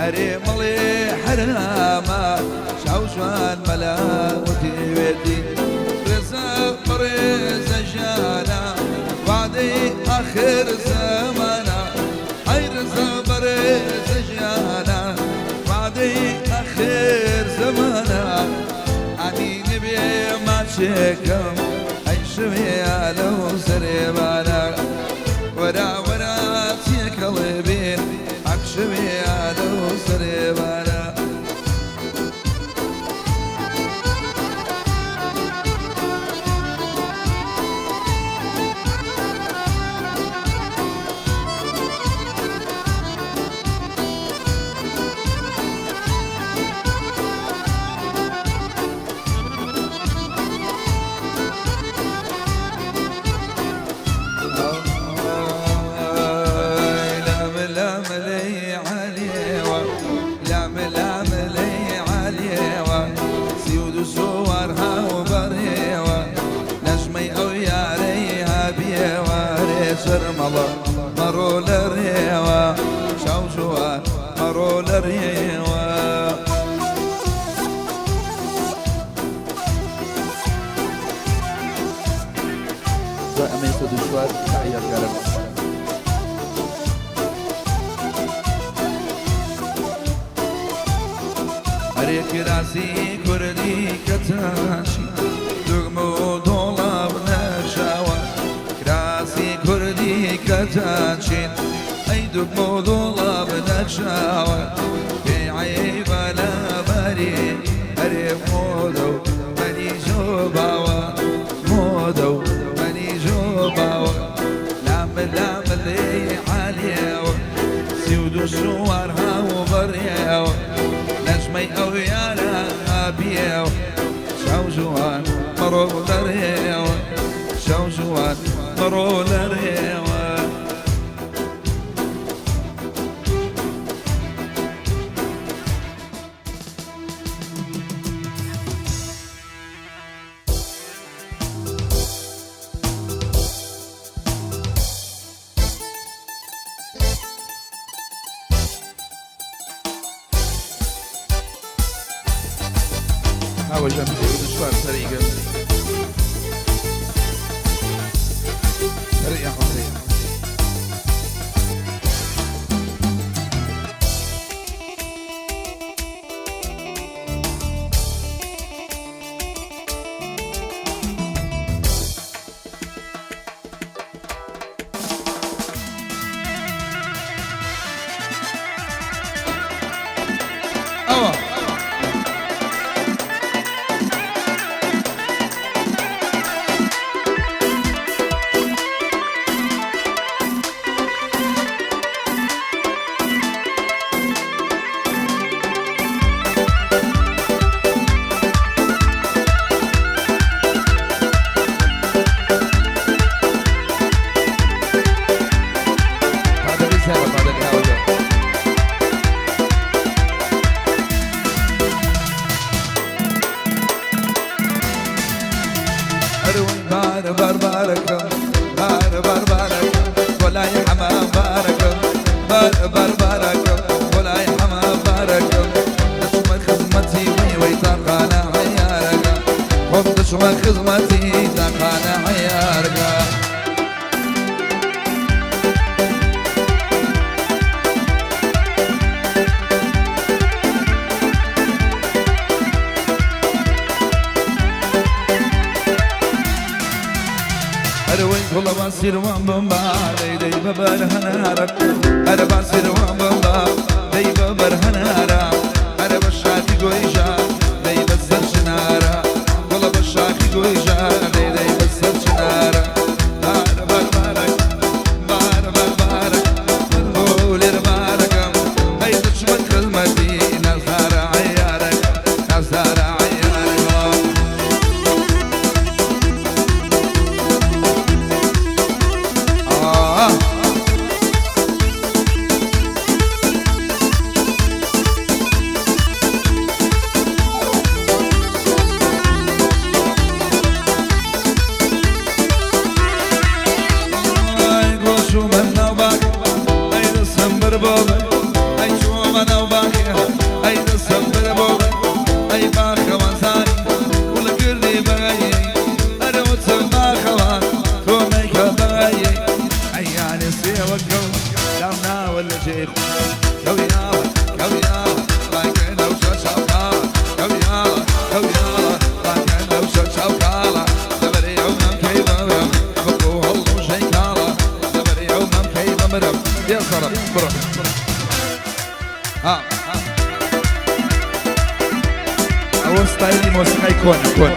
ئەرێ مەڵێ حەرامە چاو جوان مەلا وتێوێتی ڕێزە بەڕێزە ژیانە وعدەی ئاخر زەمانە ئەی ڕێزە بەڕێزە ژیانە وعدەی ئاخر زەمانە ئەنی نەبێ ماچێکم ئەی شەوێ لەو سەرێبانە وەرا وەرا تێکەڵێ بێن ئەکشەوێ لەو سەرێبانە. لام لام لي عليوة لام لام لي عليوة سيود صورها وبريوة نجمي أو ياريها بيوة ريشر مضى مرو لريوة شوشوة مرو لريوة. دوای ئەمەی 104 یادگارە. ئەرێ کراسی کوردی کەتاشی دوگمە و دۆڵاب نەخشاوە کراسی کوردی کەتاشین ئەی دوگمە و دۆڵاب نەخشاوە پێی عەیبە لەبەری ئەرێ مۆدە و مەنی جۆباوە مۆدە و مەنی جۆباوە لام لام لێی عالیەوە 32 سوارها و بڕیەوە نەجمەی ئەو یارە بێەوە چاو جوان مەڕۆ لەرێوە چاو جوان مەڕۆ لەرێوە. هاوەژەم 104 سەری گەمزی سەری حوسەین. ئەوە پادەری سەرە پادەری هاوەژە. ئەروی بارە بار بارەکەم بارە بار بارەکەم وەلای حەمام بارەکەم بارە بار بارەکەم وەلای حەمام بارەکەم دەچمە خزمەتی وەی وەی تاقانە عەیارەکە خۆم دەچمە خزمەتی تاقانە عەیارەکە. ئەرەوەی گوڵە باسیروان بمبا دەی دەی بەبەر هەنارە ئەرە باسیروان بمبا دەی بەبەر هەنارە ئەرە بە شاخی گۆیژە دەی بەسەر چنارە گوڵە بە شاخی گۆیژە دەی دەی بەسەر چنارە بارە بار بارەک بارە بار بارەک من بۆ لێرە بارەکەم ئەی دەچمە خزمەتی نازدارە عەیارەکە نازدارە عەیارەکە. آه. مۆسیقای کۆنە کۆن.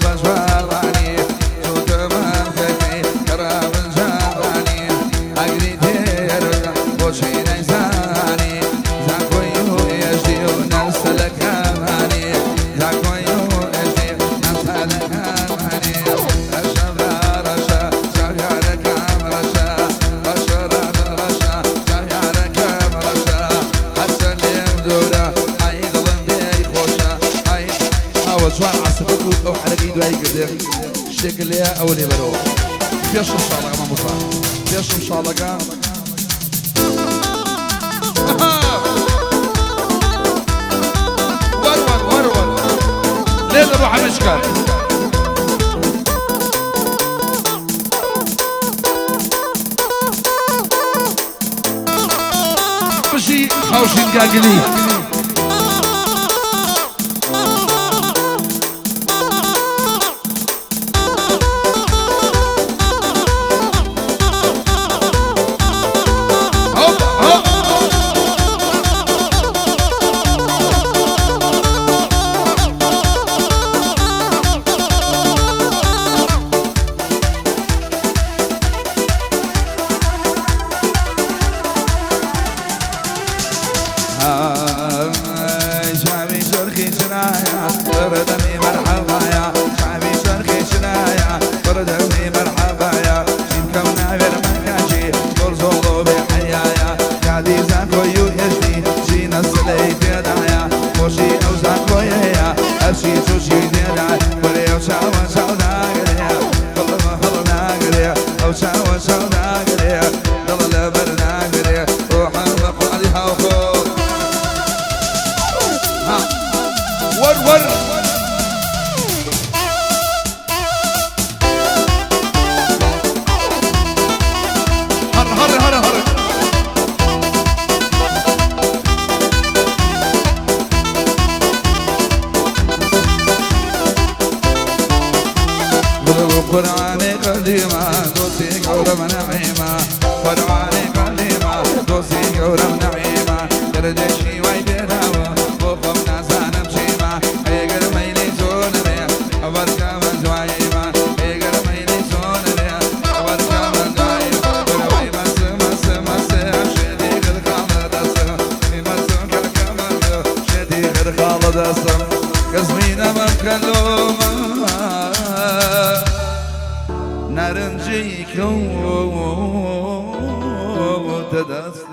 بە جوانی چووتەمان دەکەی کەڕابن جوانی ئاگری تێرە بۆچی نەیزانی زانکۆی و ئێژدی و نەسەلەکانی زانکۆی و ئێژدی نەسەلەکانی ڕەشە برا ڕەشە چاویارەکەم ڕەشە ڕەشە ڕابن ڕەشە چاویارەکەم ڕەشە هەرچەند لێم دوورە ئای دڵم پێی خۆشە ئای ئاوە جوان عەسفەت و ئەو حەرەکەی دوایی کردێ شتێکە لێیە ئەوە لێ بەرەوە پێشم شاڵەکە مامۆستا پێشم شاڵەکە وەروەن وەروەن لێ دە بۆ حەمشکار بژی هاوژین گاگلی. هۆپ هۆپ شعبي شرخي شنايا بردمي مرحبايا شعبي شرخي شنايا بردمي مرحبايا شيمكم نابر مكاشي برزولو بحيايا قاعدي زاكويو يجدي جينا السلي تدعيا خوشي او زاكويا ارشي توشي تدعي وليو شاو شاو ناقريا والله ما هل ناقريا او شاو شاو ناقريا ضل برناقريا روحا وقعدها وخوض وەر وەر هەر هەر هەر هەر قرآن قديمة دوسي قورم نعيمة قرآن قديمة دوسي قورم نعيمة دردشي واي بيداوة بوخم نازانم شيمة ايقر ميلي زونري أبركة من زوايمة ايقر ميلي زونري أبركة من زوايمة بروي مس مس مس شدي غر خالد مس كركمة شدي غر خالد قزمينا مكلومة نارنجی کەوتە دەست.